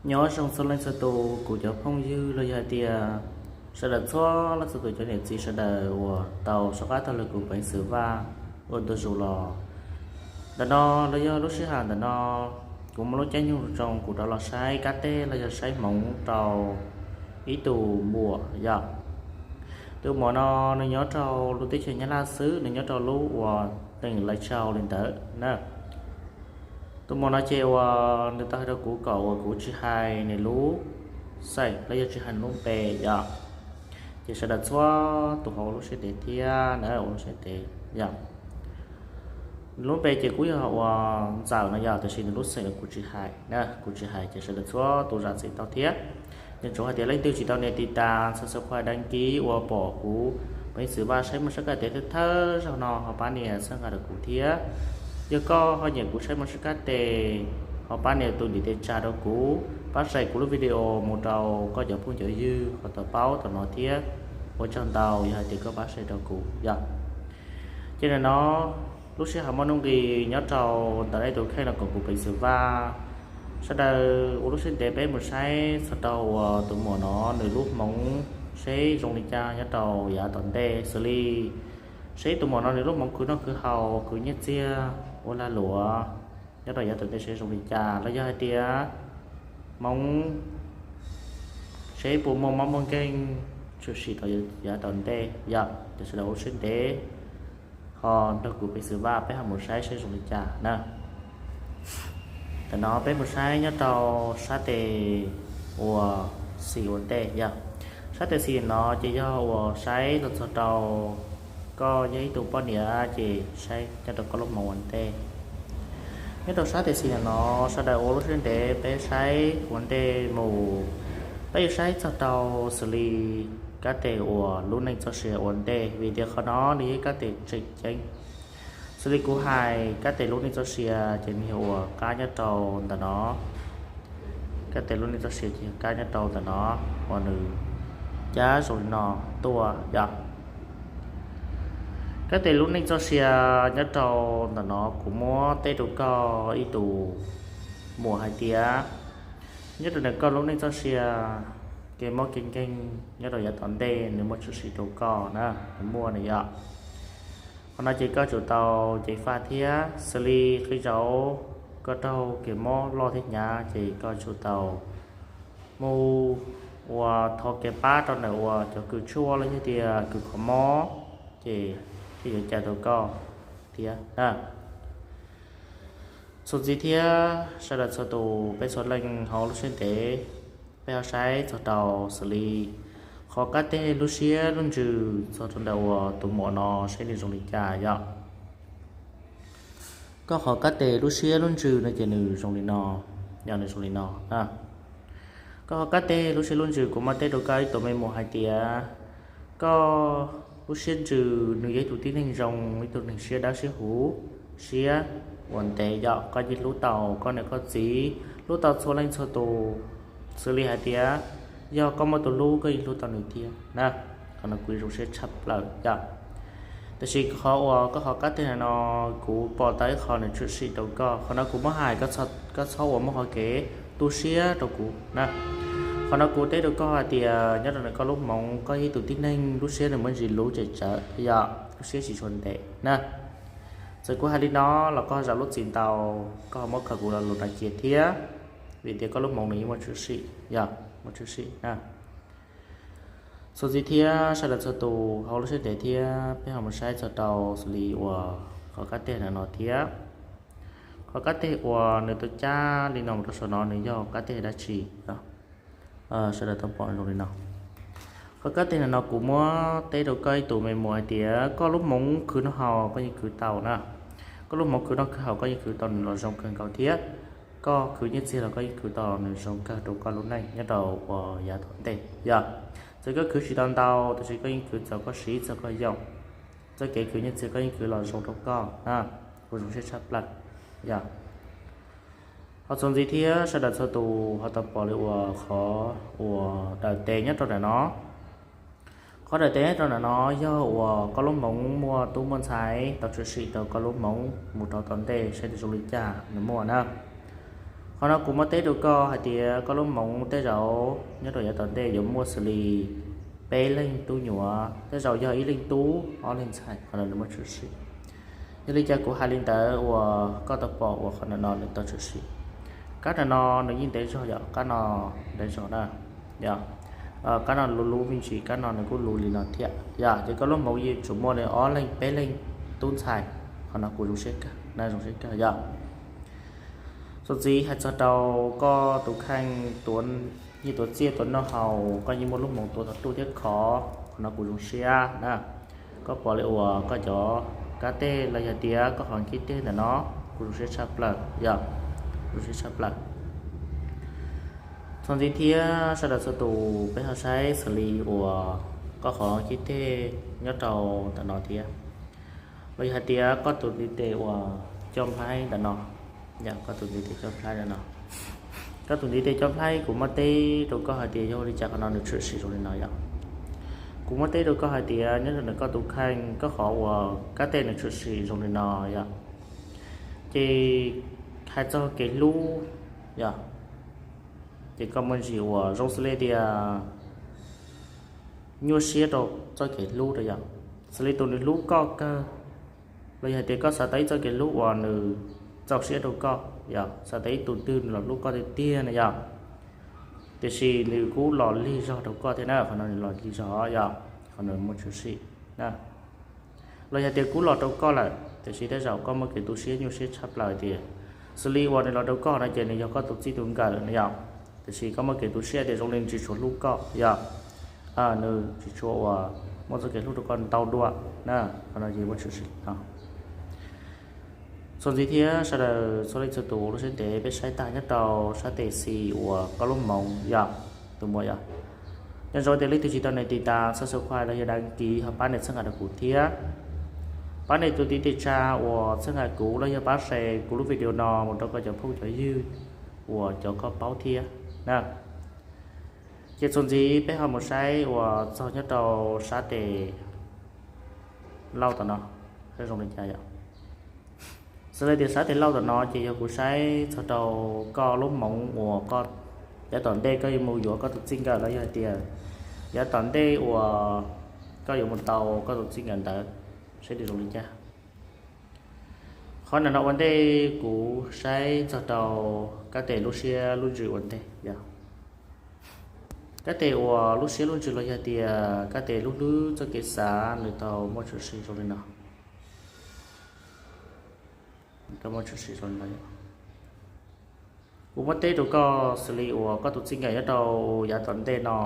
Nyob zoo txhua leej txhua tus kuv cov phooj ywg los yog hais tias sawv daws txhua leej txhua tus cov niam txiv sawv daws uas tau soj qab taug lw kuv peev xwm vaj ua ntu zus los. Ntawm no los yog lub sij hawm ntawm no kuv muaj lub caij nyoog zoo kuv rov los saib kab teg los yog saib hmoov rau ib tug muam yom. Tus muam no nws nyob rau lub teb chaws Nyab Laj xwb, nws nyob rau lub uas teem Lais Tsau li ntawd na. Tus muam no ces uas nws tau hais rau kuv kom uas kuv tsis hais nws lub xeem los yog tsis hais nws lub npe yom. Ces sawv daws txhua tus ho ua lub siab ntev thiab na, ua lub siab ntev yom. Nws lub npe ces kuj yog uas Ntxawm no yog, tab sis nws lub xeem no kuv tsis hais na, kuv tsis hais ces sawv daws txhua tus zam txim tau thiab. Nco ntsoov hais tias leej twg tsis tau nias tiv tas txhawb subscribe dab kis uas pom kuv peev xwm vaj saib muaj sab kaj tes thawj thawj zaug no ho pab nias txhawb nqa rau kuv thiab. Yog koj ho nyiam kuv saib muaj sab kaj tes ho pab nias tus ntiv tes tsa rau kuv, pab share kuv lub video mus rau koj cov phooj cov ywg ho tau paub tom no thiab. Ua tsaug ntau yog hais tias koj pab share rau kuv yom. Ces nim no lub sij hawm muaj nuj nqis nyob rau ntawm nej tus kheej los koom kuv peev xwm vaj, sawv daws ua lub siab ntev peb mus saib txog rau uas tus muam no nws lub hmoov seb zoo li cas nyob rau yav tom ntej xws li seb tus muam no nws lub hmoov khwv noj khwv haus khwv nyiaj txiag ua lag luam nyob rau yav tom ntej seb zoo li cas los yog hais tias hmoov seb puas muaj mob muaj nkeeg tshwm sim tau yav tom ntej yom. Ces sawv daws ua lub siab ntev ho nrog kuv peev xwm vaj peb ho mus saib seb zoo li cas na. Tam no peb mus saib nyob rau sab tes uas xis ua ntej yom. Sab tes xis no ces yog uas saib los txog rau koj yog ib tug poj niam ces saib nyob rau koj lub hmoov ua ntej. Nyob rau sab tes xis no sawv daws ua lub siab ntev peb saib ua ntej mus, peb yuav saib txog rau xws li kab tes uas lub neej txoj sia ua ntej vim tias qhov no nws yog ib kab tes tseem ceeb. Xws li kuv hais kab tes lub neej txoj sia ces nws yog uas kab nyob rau ntawm no. Kab tes lub neej txoj sia ces yog kab nyob rau ntawm no uas nws cab zoo li no tuaj yom. Kab tes lub neej txoj sia nyob rau ntawm no kuv muab teb rau koj ib tus muam hais tias nyob rau ntawm koj lub neej txoj sia kev mob kev nkeeg nyob rau yav tom ntej nws muaj tshwm sim rau koj na, nws muaj na yom. Qhov no ces koj tsum tau ceev faj thiab xws li qhib zaum koj raug kev mob loj thiab hnyav ces koj tsum tau mus uas thov kev pab rau ntawm uas cov kws tshuaj los yog tias kws kho mob ces thiaj yuav cawm tau koj thiab na. Txuas ntxiv thiab sawv daws txhua tus peb txhua leej ho ua lub siab ntev, peb ho saib txog rau xws li qhov kab teg lub siab lub ntsws txog rau ntawm uas tus muam no saib nws zoo li cas yom. Koj qhov kab teg lub siab lub ntsws no ces nws zoo li no, yog nws zoo li no na. Koj qhov kab teg lub siab lub ntsws kuv muab teb rau koj ib tug me muam hais tias koj lub siab ntsws nws yog ib tug tib neeg zoo, ib tug neeg siab dawb siab huv, siab ua ntev yom, koj yeej hlub tau koj niam koj txiv, hlub tau txhua leej txhua tus. Xws li hais tias yog koj muaj tus hlub koj yeej hlub tau nws thiab na. Qhov no kuv zoo siab tshaj plaws yom. Tab sis qhov uas koj qhov kab teg no no kuv pom tau ib qho nws tshwm sim rau koj, qhov no kuv muab hais koj txhob ua muab qhov kev tu siab rau kuv na. Qhov no kuv teb rau koj hais tias nyob rau ntawm koj lub hmoov koj yog ib tug tib neeg lub siab nws muaj ntsis luv tsem tsawv yom, lub siab tsis tshua ntev na. Txawm kuv hais li no los koj zam lub txim ntau, koj ho muab khaws kuv lo lus no cia thiab, vim tias koj lub hmoov nws yeej muaj tshwm sim yom, muaj tshwm sim na. Txuas ntxiv thiab sawv daws txhua tus ho ua lub siab ntev thiab peb ho mus saib txog rau xws li uas qhov kab teg no no thiab. Qhov kab teg uas nws tau cab li no mus rau saum no nws yog kab teg dab tsi? Sawv daws tau pom zoo li no. Qhov kab teg no no kuv muab teb rau koj ib tug me muam hais tias koj lub hmoov khwv noj haus koj yeej khwv tau na. Koj lub hmoov khwv noj khwv haus koj yeej khwv tau nws los zoo kawg nkaus thiab. Koj khwv nyiaj txiag los koj yeej khwv tau nws zoo kawg rau koj lub neej nyob rau uas yav tom ntej yom. Txawm koj khwv tsis tau ntau tab sis koj yeej khwv txaus koj siv txaus koj yoog. Txoj kev khwv nyiaj txiag koj yeej khwv los zoo rau koj na, kuv zoo siab tshaj plaws yom. Ho txuas ntxiv thiab sawv daws txhua tus ho tau pom li uas qhov uas daim tes nyob rau ntawm no. Qhov daim tes nyob rau ntawm no yog uas koj lub hmoov muaj tub muaj ntxhais tau tshwm sim rau koj lub hmoov mus rau tom ntej saib nws zoo li cas nws muaj na. Qhov no kuv muab teb rau koj hais tias koj lub hmoov tej zaum nyob rau yav tom ntej yuav muaj xws li peb leeg tub nyuam, tej zaum yog ib leeg tub ob leeg ntxhais, qhov no nws muaj tshwm sim. Yog li cas kuv hais li ntawd uas koj tau pom uas qhov no nws tau tshwm sim? Kab no no nws yeej ntev zog yom, kab no ntev zog na, yog kab no luv luv me ntsis, kab no nws kuj luv li no thiab yom. Ces koj lub hmoov yeej tsuas muaj li ob leeg peb leeg tub ntxhais, qhov no kuv zoo siab kawg na, zoo siab kawg yom. Txuas ntxiv hais txog rau koj tus kheej, yeej tuav txiaj tuav noj haus, koj yeej muaj lub hmoov tuav tau ruj thiab khov, qhov no kuv zoo siab na. Koj pom li uas koj cov kab teg los yog tias koj qhov kib teg ntawm no, kuv zoo siab tshaj plaws yom, zoo siab tshaj plaws. Txuas ntxiv thiab sawv daws txhua tus peb ho saib xws li uas koj qhov kib teg nyob rau ntawm no thiab, los yog hais tias koj tus ntiv tes uas coj nplhaib ntawm no, yog koj tus ntiv tes coj nplhaib ntawm no. Koj tus ntiv tes coj nplhaib kuv muab teb rau koj hais tias yog li cas qhov no nws tshwm sim zoo li no yom. Kuv muab teb rau koj hais tias nyob rau ntawm koj tus kheej, koj qhov uas kab teg nws tshwm sim zoo li no yom, ces hais txog kev hlub yom, ces koj muaj ntsis uas zoo xws li tias nyuaj siab rau txoj kev hlub rau yom, xws li tus nws hlub koj kawg, los yog hais tias koj xav tau ib txoj kev hlub uas nws txaus siab rau koj yom, xav tau ib tug twg nws los hlub koj tiag tiag na yom, tiam sis nws kuj los lig zog rau koj thiab na, qhov no nws los lig zog yom, qhov no muaj tshwm sim na. Los yog tias kuj los rau koj lawm, tiam sis tej zaum koj muaj kev tu siab nyuaj siab tshaj plaws tias xws li uas nws los rau koj no ces nws yog koj tus txij tus nkawm na yom, tiam sis koj muaj kev tu siab tias zoo li nws tsis tshua hlub koj yom, nws tsis tshua uas muaj txoj kev hlub rau koj ntau dua na, qhov no ces muaj tshwm sim no. Txuas ntxiv thiab sawv daws txhua leej txhua tus lub siab ntev peb saib tag nyob rau sab tes xis uas koj lub hmoov yom, tus muam yom. Nco ntsoov tias leej twg tsis tau nias tiv tas subscribe los yog đăng ký ho pab nias txhawb nqa rau kuv thiab. Pab nias tus tiv tes tsa uas txhawb nqa kuv los yog pab share kuv lub video no mus rau koj cov phooj cov ywg uas cov koj paub thiab na. Ces txuas ntxiv peb ho mus saib uas txog nyob rau sab tes lauj tom no, saib zoo li cas yom. Xws li tias sab tes lauj tom no ces yog kuv saib txog rau koj lub hmoov uas koj yav tom ntej koj yuav mus yuav koj tus txij nkawm los yog hais tias yav tom ntej uas koj yuav mus tau koj tus txij nkawm ntawd, saib tias zoo li cas. Qhov ntawm no ua ntej kuv saib txog rau kab tes lub siab lub ntsws ua ntej yom. Kab tes uas lub siab lub ntsws los yog tias kab tes lub hlwb txoj kev xav nws tau muaj tshwm sim zoo li no. Tau muaj tshwm sim zoo li no. Kuv muab teb rau koj xws li uas koj tus txij nkawm nyob rau yav tom ntej no,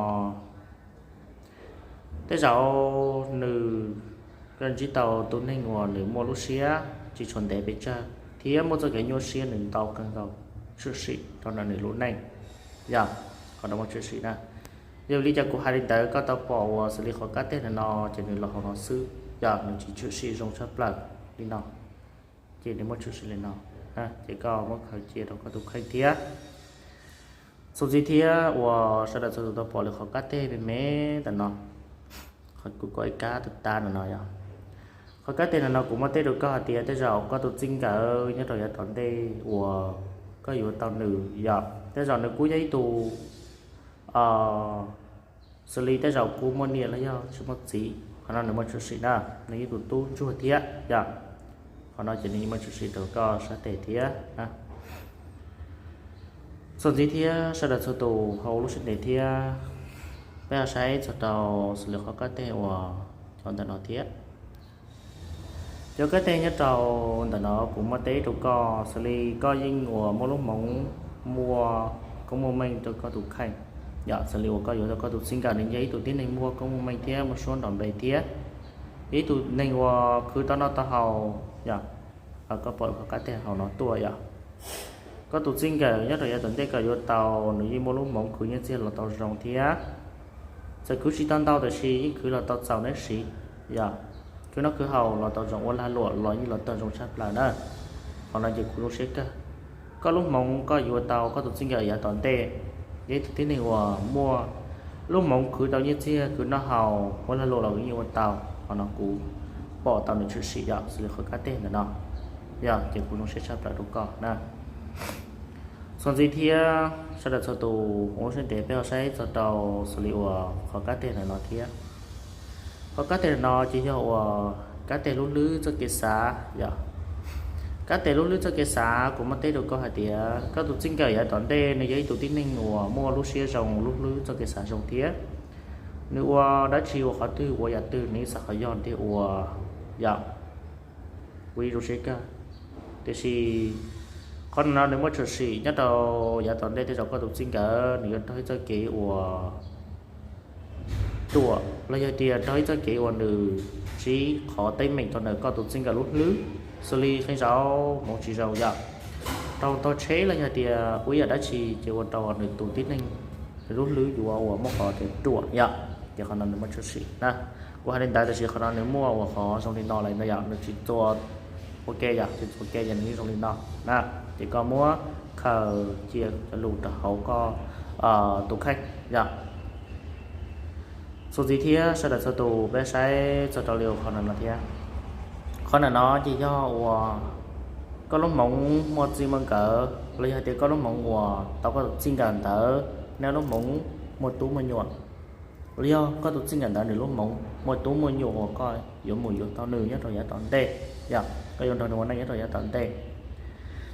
tej zaum nws yuav ntsib tau tus neeg uas nws muaj lub siab tsis tshua ntev pes tsawg thiab muaj txoj kev nyuaj siab nws ntau kawg nkaus tshwm sim rau ntawm nws lub neej. Yog qhov no muaj tshwm sim na. Yog li cas kuv hais li ntawd, koj tau pom uas xws li qhov kab teg ntawm no ces nws los hauv no xwb, yog nws tsis tshwm sim zoo tshaj plaws li no, ces nws muaj tshwm sim li no, ces koj muab khaws cia rau koj tus kheej thiab. Txuas ntxiv thiab uas sawv daws txhua tus tau pom li qhov kab teg me me ntawm no, qhov kuv kom ib kab tag tag ntawm no yog qhov kab teg ntawm no kuv muab teb rau koj hais tias tej zaum koj tus txij nkawm nyob rau yav tom ntej uas koj yuav tau nws yog tej zaum nws kuj yog ib tug xws li tej zaum kuj muaj niam los yog tsis muaj txiv, qhov no nws muaj tshwm sim na, nws yog ib tug tub ntsuag thiab yog. Qhov no ces nws muaj tshwm sim rau koj sab tes thiab. Txuas ntxiv thiab sawv daws txhua tus hauv lub siab ntev thiab, peb ho saib txog rau xws li qhov kab teg uas cov ntawm no thiab. Cov kab teg nyob rau ntawm no kuv muab teb rau koj xws li koj yeej uas muaj lub hmoov muaj koob muaj meej rau koj tus kheej. Yog xws li uas koj yuav tau koj tus txij nkawm nws yog ib tug tib neeg muaj koob muaj meej thiab muaj suab nrov npe thiab, yog ib tug neeg uas khwv tau noj tau haus yog. Koj pom qhov kab teg hauv no tuaj yog koj tus txij nkawm nyob rau yav tom ntej koj yuav tau, nws yeej muaj lub hmoov khwv nyiaj txiag los tau zoo thiab. Txawm khwv tsis tau ntau tab sis yeej khwv los tau txaus neb siv, yog khwv noj khwv haus los tau zoo, ua lag luam los yeej los tau zoo tshaj plaws na. Qhov no ces kuv zoo siab kawg. Koj lub hmoov koj yuav tau koj tus txij nkawm yav tom ntej, yog ib tug tib neeg uas muaj lub hmoov khwv tau nyiaj txiag, khwv noj haus, ua lag luam los yeej ua tau. Qhov no kuv pom tau nws tshwm sim yog xws li qhov kab teg ntawm no, yog ces kuv zoo siab tshaj plaws rau koj na. Txuas ntxiv thiab sawv daws txhua tus, ua lub siab ntev peb ho saib txog rau xws li uas qhov kab teg ntawm no thiab. Qhov kab teg ntawm no ces yog uas kab teg lub hlwb txoj kev xav yom. Kab teg lub hlwb txoj kev xav kuv muab teb rau koj hais tias koj tus txij nkawm yav tom ntej nws yog ib tug tib neeg uas muaj lub siab zoo, lub hlwb txoj kev xav zoo thiab. Nws ua dab tsi ua qhov twg ua yam twg nws xav qhov yog tiag ua yom. Kuv yeej zoo siab kawg. Tiam sis qhov no nws muaj tshwm sim nyob rau yav tom ntej tej zaum koj tus txij nkawm nws yuav raug ib txoj kev uas ruam los yog tias raug ib txoj kev uas nws tsis qhov teeb meem rau ntawm koj tus txij nkawm lub hlwb, xws li qee zaum hmoov tsis zoo yom, raug tog tsheb los yog tias ua ib yam dab tsi ces ua rau nws tus tib neeg nws lub hlwb yuav uas muaj qhov tias ruam yom. Ces qhov no nws muaj tshwm sim na. Kuv hais li ntawd tiam sis qhov no nws muaj uas qhov zoo li no lawm no yom, nws tsis txuas ua ke yom, tsis txuas ke ces nws yeej zoo li no na. Ces koj muab khaws cia cov lus rau hauv koj tus kheej yom. Txuas ntxiv thiab sawv daws txhua tus peb saib txog rau li qhov ntawm no thiab. Qhov ntawm no ces yog uas koj lub hmoov muaj txij muaj nkawm los yog hais tias koj lub hmoov uas tau koj tus txij nkawm ntawd, nej lub hmoov muaj tub muaj nyuam, los yog koj tus txij nkawm ntawd nws lub hmoov muaj tub muaj nyuam uas koj yuav mus yuav tau nws nyob rau yav tom ntej, yog koj yuav nrog nws ua neej nyob rau yav tom ntej.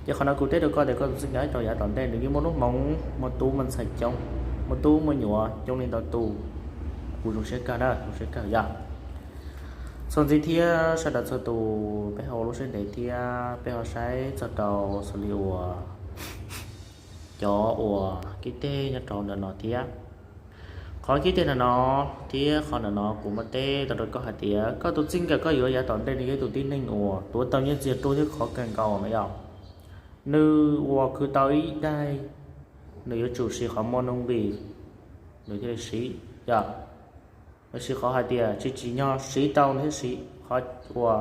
Ces qhov no kuv teb rau koj tias koj tus txij nkawm rau yav tom ntej nws yeej muaj lub hmoov muaj tub muaj ntxhais coob, muaj tub muaj nyuam coob li ntau tus. Kuv zoo siab kawg na, zoo siab kawg yom. Txuas ntxiv thiab sawv daws txhua tus peb ho ua lub siab ntev thiab peb ho saib txog rau xws li uas cov uas kib teg nyob rau ntawm no thiab. Qhov kib teg ntawm no thiab qhov ntawm no kuv muab teb tau rau koj hais tias koj tus txij nkawm koj yuav yav tom ntej nws yog ib tug tib neeg uas tuav tau nyiaj txiag ruaj thiab khov kawg nkaus no yom. Nws uas khwv tau ib daig, nws yuav tsum siv qhov muaj nuj nqis nws thiaj li siv yom. Lossis qhov hais tias tsis tsim nyog siv tau nws thiaj siv, qhov uas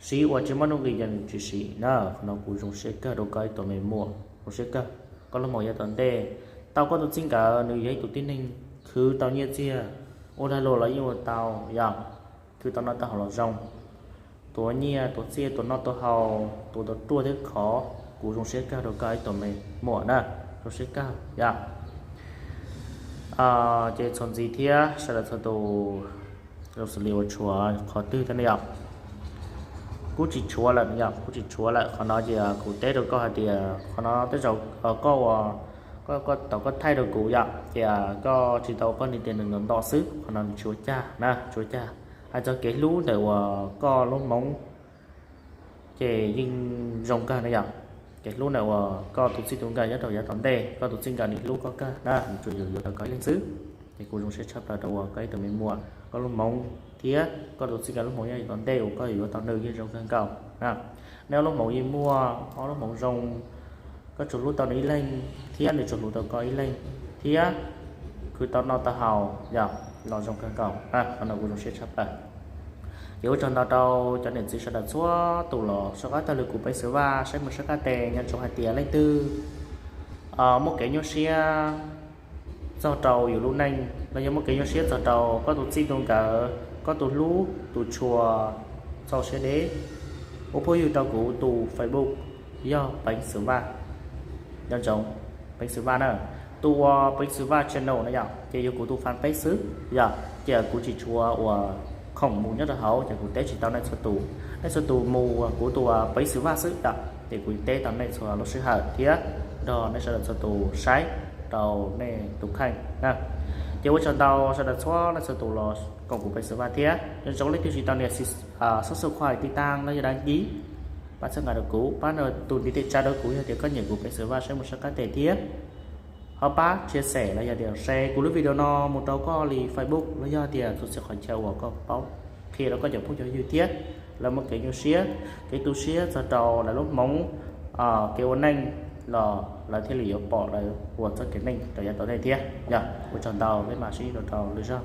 siv uas tsis muaj nuj nqis ces nws tsis siv na. Qhov no kuv zoo siab kawg rau koj ib tug me muam, zoo siab kawg. Koj lub hmoov yav tom ntej tau koj tus txij nkawm nws yog ib tug tib neeg khwv tau nyiaj txiag, ua lag luam los yeej ua tau yom, khwv tau noj tau haus los zoo, tuav nyiaj tuav txiaj tuav noj tuav haus tuav tau ruaj thiab khov. Kuv zoo siab kawg rau koj ib tug me muam na, zoo siab kawg yom. Ces txuas ntxiv thiab sawv daws txhua tus, zoo xws li uas tshuav qhov twg thiab ne yom. Kuv tsis tshuav lawm yom, kuv tsis tshuav lawm. Qhov no ces kuv teb rau koj hais tias qhov no tej zaum koj ua, koj tau koj thaij rau kuv yom, ces koj tsis tau ua poj niam tias nws nto nto xwb, qhov no nws tsis ua cas na, tsis ua cas. Hais txog kev hlub ntawm uas koj lub hmoov ces yeej zoo kawg na yom. Kev hlub ntawm uas koj tus txij tus nkawm nyob rau yav tom ntej, koj tus txij nkawm nws hlub koj kawg na, nws tsuas yog yuav tau koj ib leeg xwb. Ces kuv zoo siab tshaj plaws rau uas koj ib tug me muam, koj lub hmoov thiab koj tus txij nkawm lub hmoov yav tom ntej uas koj yuav tau nws yeej zoo kawg nkaus na. Nej ob lub hmoov yeej muaj ob lub hmoov zoo, koj tsuas hlub tau nws ib leeg thiab nws tsuas hlub tau koj ib leeg, thiab khwv tau noj tau haus yom, los zoo kawg nkaus. Qhov no kuv zoo siab tshaj plaws. Ces ua tsaug ntau rau cov niam txiv sawv daws txhua tus los soj qab taug lw kuv Peev Xwm Vaj saib mus sab qab tes. Nco ntsoov hais tias leej twg muaj kev nyuaj siab txog rau yus lub neej los yog muaj kev nyuaj siab txog rau koj tus txij tus nkawm, koj tus hlub tus tshua, txaus siab deb ua phooj ywg rau kuv tus Facebook yog Peev Xwm Vaj. Nco ntsoov, Peev Xwm Vaj na, tus uas Peev Xwm Vaj channel na yom, ces yog kuv tus fanpage xwb yom. Ces kuv tsis tshuav uas khoom mus nyob rau hauv ces kuv teb tsis tau nej txhua tus. Nej txhua tus mus kuv tus Peev Xwm Vaj xwb yom, ces kuv teb tau nej txhua lub sij hawm thiab nrog nej sawv daws txhua tus saib rau nej tus kheej na. Ces ua tsaug ntau sawv daws txhua leej txhua tus los koom kuv Peev Xwm Vaj thiab. Nco ntsoov leej twg tsis tau nias subscribe, tib tag los yog đăng ký, pab txhawb nqa rau kuv, pab tus ntiv tes tsa rau kuv yog tias koj nyiam kuv Peev Xwm Vaj saib mus sab qab tes thiab ho pab chia sẻ los yog tias share kuv lub video no mus rau koj li Facebook los yog tias txhua txhia qhov chaw uas koj paub, qhia rau koj cov phooj cov ywg thiab lawv muaj kev nyuaj siab, kev tu siab txog rau lawv lub hmoov, kev ua neej los lawv thiaj li yuav pom lawv ua txoj kev neej rau yav tom ntej thiab yom. Ua tsaug ntau, peb mam sib ntsib rau lwm zaug.